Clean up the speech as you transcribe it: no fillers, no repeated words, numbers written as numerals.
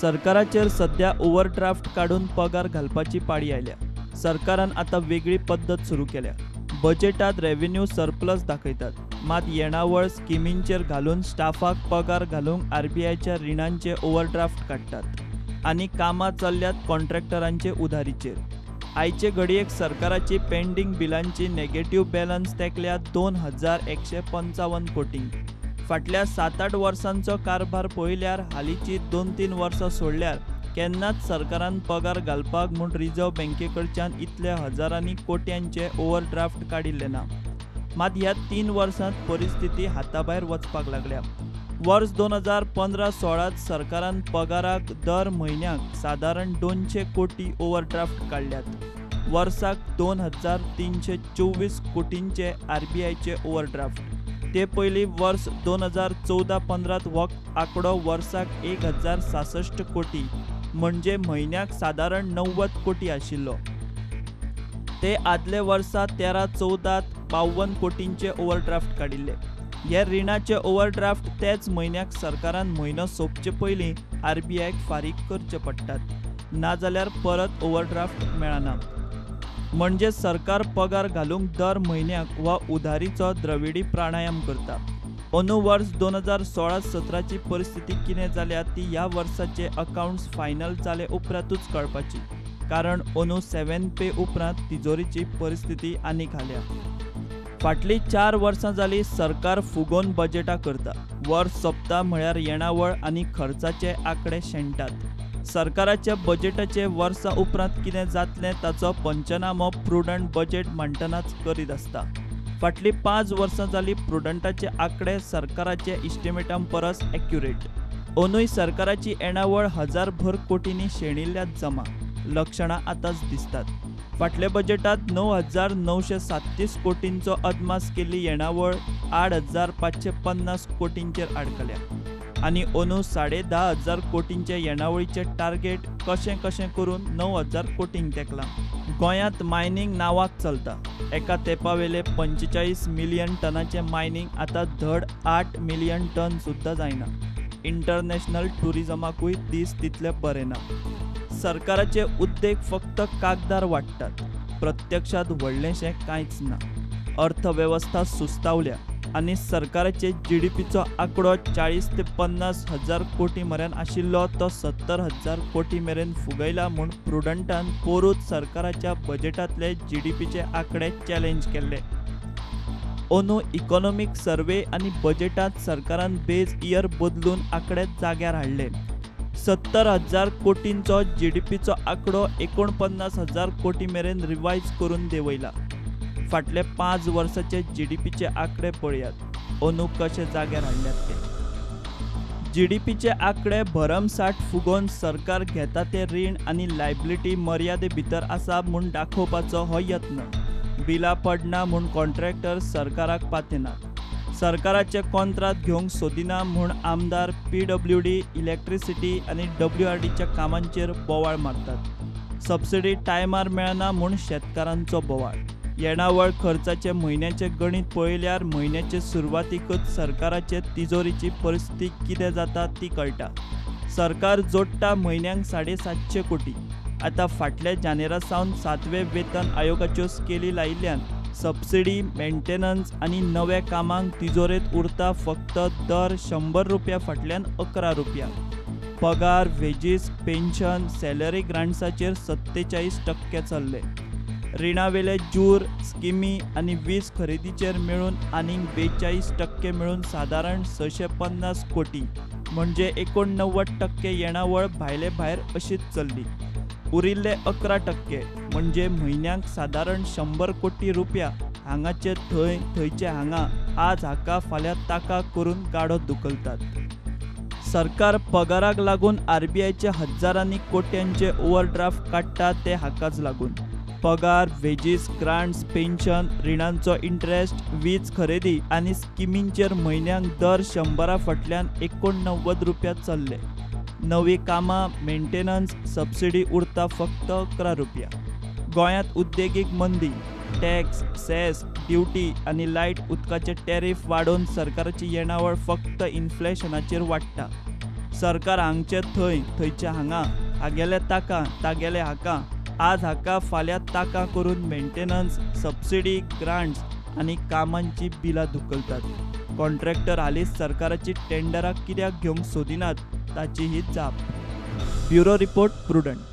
सरकाराचेर सध्या ओव्हरड्राफ्ट काडून पगार घालपाची पाळी आयल्या. सरकारान आतां वेगळी पद्दत सुरू केल्या. बजेटात रेव्हेन्यू सरप्लस दाखयतात, मात येणावळ स्किमींचेर घालून स्टाफाक पगार घालूंक आरबीआयच्या रिणांचे ओव्हरड्राफ्ट काडटात आनी कामां चल्ल्यात कॉन्ट्रॅक्टरांचे उधारीचेर. आयचे घडयेक सरकाराची पेंडींग बिलांची नेगेटिव्ह बॅलन्स तेंकल्या 2155 कोटींक. फाटल्या 7-8 वर्सांचो कारभार पळयल्यार हालींची 2-3 वर्सां सोडल्यार केन्नाच सरकारान पगार घालपाक म्हूण रिझर्व्ह बँके कडच्यान इतले हजारांनी कोट्यांचे ओव्हरड्राफ्ट काडिल्ले ना. मात ह्या 3 वर्सांत परिस्थिती हाताभायर वचपाक लागल्या. वर्स 2015-16 सरकारान पगाराक दर म्हयन्याक सादारण 200 कोटी ओव्हरड्राफ्ट काडल्यात. वर्साक 2324 कोटींचे आरबीआयचे ओव्हरड्राफ्ट. ते पयलीं वर्स 2014-15 हो आंकडो वर्साक 1066 कोटी म्हणजे म्हयन्याक सादारण 90 कोटी आशिल्लो. ते आदले वर्सा 13-14 52 कोटींचे ओव्हरड्राफ्ट काडिल्ले. हे रिणाचे ओव्हरड्राफ्ट तेच म्हयन्याक सरकारान म्हयनो सोंपचे पयलीं आरबीआयक फारीक करचे पडटात, नाजाल्यार परत ओव्हरड्राफ्ट मेळना. म्हणजे सरकार पगार घालूंक दर म्हयन्याक वा उधारीचो द्रविडी प्राणायाम करता. अंदू वर्स 2016-17ची परिस्थिती कितें जाल्या ती ह्या वर्साचे अकावंट्स फायनल जाले उपरांतूच कळपाची, कारण अंदू 7 पे उपरांत तिजोरीची परिस्थिती आनीक हाल्या. फाटलीं 4 वर्सां जालीं सरकार फुगोवन बजेटां करता. वर्स सोंपता म्हळ्यार येणावळ आनी खर्चाचे आंकडे शेणटात. सरकाराच्या बजेटाचे वर्सा उपरांत कितें जातलें ताचो पंचनामो प्रुडंट बजेट मांडटनाच करीत आसता. फाटलीं 5 वर्सां जालीं प्रुडंटाचे आंकडे सरकाराचे इस्टिमेटां परस एक्युरेट. अंदूय सरकाराची येणावळ 1000 कोटींनी शेणिल्ल्यात जमा लक्षणां आतांच दिसतात. फाटल्या बजेटात 9937 कोटींचो अदमास केल्ली येणावळ 8550 कोटींचेर आडकल्या आनी अंदू 10,500 कोटींचे येणावळीचें टार्गेट कशें कशें करून 9000 कोटींक तेंकलां. गोंयांत मायनींग नांवाक चलता. एका तेंपावेले 45 मिलियन टनाचें मायनींग आतां धड 8 मिलियन टन सुद्दां जायना. इंटरनॅशनल ट्युरिजमाकूय दीस तितले बरे ना. सरकाराचे उद्देग फक्त कागदार वाडटात, प्रत्यक्षांत व्हडलेंशें कांयच ना. अर्थवेवस्था सुस्तावल्या आनी सरकाराचे जीडीपीचो आंकडो 40 ते 50 हजार कोटी मेरेन आशिल्लो तो 70,000 कोटी मेरेन फुगयला म्हूण प्रुडंटान पोरूच सरकाराच्या बजेटांतले जीडीपीचे आंकडे चॅलेंज केल्ले. अंदू इकॉनॉमीक सर्वे आनी बजेटांत सरकारान बेज इयर बदलून आंकडे जाग्यार हाडले. 70,000 कोटींचो जीडीपीचो आंकडो 49,000 कोटी मेरेन रिवायज करून देंवयला. फाटले 5 वर्साचे जीडीपीचे आंकडे पळयात, अंदू कशे जाग्यार हाडल्यात ते. जीडीपीचे आंकडे भरमसाठ फुगोवन सरकार घेता ते रीण आनी लायबिलिटी मर्यादे भितर आसा म्हूण दाखोवपाचो हो यत्न. बिलां पडना म्हूण कॉन्ट्रॅक्टर सरकाराक पातेनात, सरकाराचे कोंत्रात घेवंक सोदिना म्हूण आमदार पीडब्ल्यूडी, इलेक्ट्रिसिटी आनी डब्ल्यूआरडीच्या कामांचेर बोवाळ मारतात. सबसिडी टायमार मेळना म्हूण शेतकारांचो बोवाळ. येणावळ खर्चाचे म्हयन्याचे गणीत पळयल्यार म्हयन्याचे सुरवातीकच सरकाराचे तिजोरीची परिस्थिती कितें जाता ती कळटा. सरकार जोडटा म्हयन्यांक 750 कोटी. आतां फाटल्या जानेरा सावन 7वे वेतन आयोगाच्यो स्केली लायिल्ल्यान सबसिडी, मेंटेनन्स आनी नव्या कामांक तिजोरेंत उरता फक्त दर 100 रुपया फाटल्यान 11 रुपया. पगार, वेजीस, पेन्शन, सॅलरी ग्रांट्साचेर 47% चल्ले. रिणावेले जूर, स्किमी आनी वीज खरेदीचेर मेळून आनीक 42% मेळून सादारण 650 कोटी म्हणजे 89% येणावळ भायले भायर अशीच चल्ली. उरिल्ले 11% म्हणजे म्हयन्याक सादारण 100 कोटी रुपया हांगाचे थंय, थंयचे हांगा, आज हाका फाल्यां ताका करून गाडो धुकलतात. सरकार पगाराक लागून आरबीआयचे हजारांनी कोट्यांचे ओव्हरड्राफ्ट काडटा ते हाकाच लागून. पगार, वेजीस, ग्रांट्स, पेन्शन, रिणांचो इंट्रस्ट, वीज खरेदी आनी स्किमींचेर म्हयन्याक दर 100 फाटल्यान 89 रुपया चल्ले. नवी कामां, मेंटेनन्स, सबसिडी उरता फक्त 11 रुपया. गोंयांत उद्देगीक मंदी, टॅक्स, सेस, ड्युटी आनी लायट उदकाचे टॅरीफ वाडोवन सरकाराची येणावळ फक्त इन्फ्लेशनाचेर वाडटा. सरकार हांगचे थंय, थंयचे हांगा, हागेले ताका, तागेले हाका, आज हाका फाल्यां ताका करून मेंटेनन्स, सबसिडी, ग्रांट्स आनी कामांची बिलां धुकलतात. कॉन्ट्रॅक्टर हालींच सरकाराची टेंडरां कित्याक घेवंक सोदिनात ताची ही जाप. Bureau report, Prudent.